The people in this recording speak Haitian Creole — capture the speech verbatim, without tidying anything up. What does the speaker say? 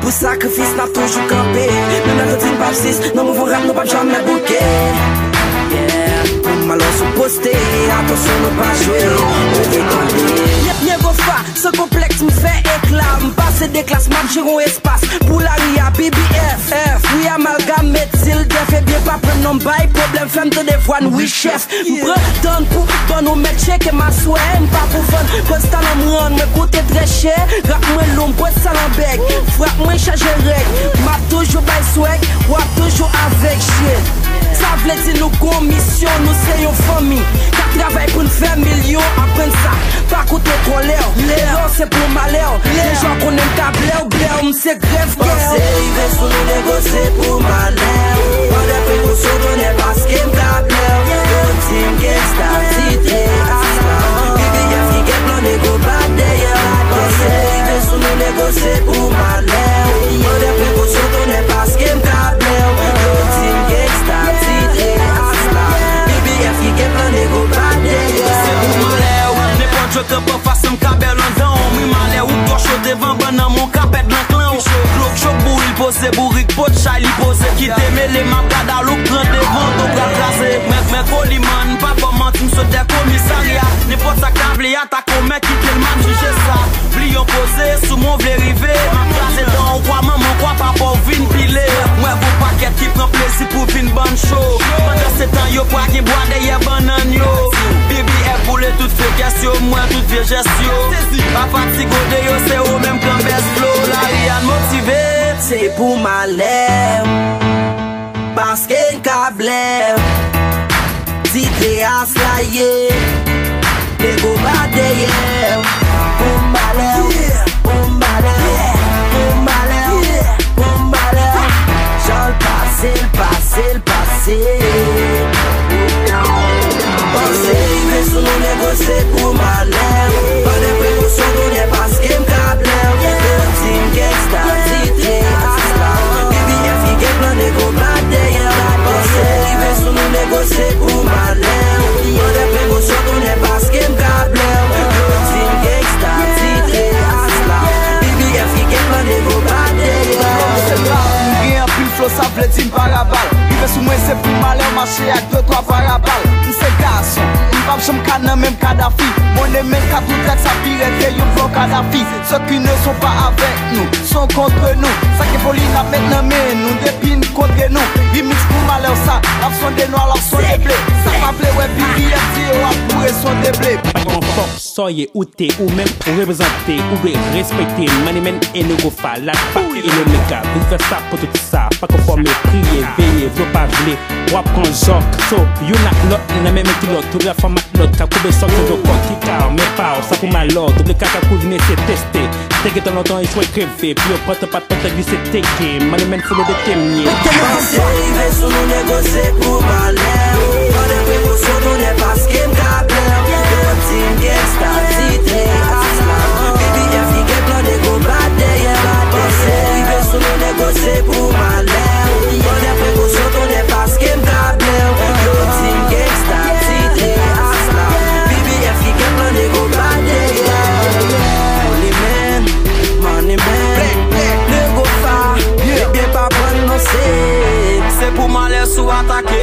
Pou sakrifis n ap toujou kanpe. Menm lè yo di n p ap sis, nan mouvman rap nou p ap janm bouke. Yeah. Pou malè sou poste, atansyon nou pa jwe. Leve kanpe. Nye- Nyegofa, san konplèks m fè ekla. M pase de klas, m ap jere yon espas. Pou lari a B B F, F, wi amalgam, met zil, dèf, ebyen pa pran non m bay pwoblèm, fè m tande vwa n wi chèf. M pran tan pou ban nou mèt cheke m aswè, m pa pou vann. Pwès talan m rann, mwen koute trè chè. Rap mwen lou, m pwès talan bèg. Frap mwen chaje règ. M ap toujou bay swag, w ap toujou avèg shit. Sa vle di nou gon misyon, nou se yon fanmi. K ap travay pou n fè milyon, aprann sa. Pa koute twò lè w. Lè w se pou malè w. Deja w konnen m ka blè w, blè w, m se grèv kè w. Panse rive sou nou negosye pou malè w. Pran de prekosyon tonnè paske m ka blè w. Yo di m gangsta, titre asla. B B F ki gen plan nego bat dèyè w. Panse rive sou nou negosye pou malè w. Pran de prekosyon tonnè paske m ka blè w. Yo di m gangsta, titre asla. B B F ki gen plan nego bat dèyè w. Se pou malè w. Nenpòt jwèt k ap anfas m ka bèl anndan w. Wi malè w, twò cho devan bann nan mon ka pèd nan klan w. Blok chòk bouri l poze, bourik pot chay li poze. Kite mele m ap gad alouk pran devan, do pral kraze. Mwen, mwen Koliman, pa fè manti, m sot dè komisarya. Nenpòt sa k ta vle atake w, mè kite l, m ap jije sa. Bliye w poze, sou mwen w vle rive, m ap kraze dan w, kwa manman w, kwa papa w vin pile. Mwen gon pakèt ki pran plezi pou vin bann cho. Pandan se tan yo pwa gen bwa dèyè bannann yo. B B F boule tout fekès yo, m wè tout vye jès yo. Pa fatige w deyò, se ou menm k anbès flo. Lari a n motive. Se pou malè m, paske n ka blè m. Titre asla ye. Nego bat dèyè m. Pou malè w, pou malè w, pou malè w, pou malè w. Jan l pase, l pase, l pase. Panse rive sou nou negosye pou malè w. Pran de prekosyon tonnè paske m ka blè w. Yo di m gangsta, titre asla. B B F ki gen plan nego bat dèyè w. Panse rive sou nou negosye pou malè w. Pran de prekosyon tonnè paske m ka blè w. Yo di m gangsta, titre asla. B B F ki gen plan nego bat dèyè w. M gen anpil flo, sa vle di m parabal. Rive sou mwen se pou malè w, mache ak de twa parabal. M se gason, m p ap janm ka nan menm Kadafi. Monnen men ka tou trèt sa pi rèd ke yon flò Kadafi. Ceux qui ne sont pas avec nous sont contre nous. Sa ki foli n ap met nan men nou depi n kontre nou. Remix pou malè w sa, n ap sonde nwa, l ap sonde ble. Sa pa vle wè B B F di yo ap boure sonde ble. Pa gen fòk sa w ye ou te ou menm ou reprezante, ou dwe respekte Money Man e Nego Fa, la pa e le mega. Vin fè sa pou tout sa, pa konfòme, kriye, veye, vle w pa vle, w ap pran jòk. So, youn ak lòt, nan menm kilòt, tou la fanm ak lòt, ka koube sòk, yo kòk ki ka, men pa w, sa pou malè w, double kaka kou vini se teste. Te gentan lontan echwe kreve, pou yo pran tan pa t pran tan glise teke, Money Man fou de temye. Panse rive sou nou negosye pou malè w. Pran de prekosyon tonnè paske m ka blè w. Yo di m gangsta, titre asla. B B F ki gen plan nego bat dèyè w. Panse rive sou nou negosye pou malè w. Pran de prekosyon tonnè paske m ka blè w. Yo di m gangsta, titre asla. B B F ki gen plan nego bat dèyè w. Money Man, Money Man, Nego Fa, ebyen pa pran non se. Se pou malè sou atake.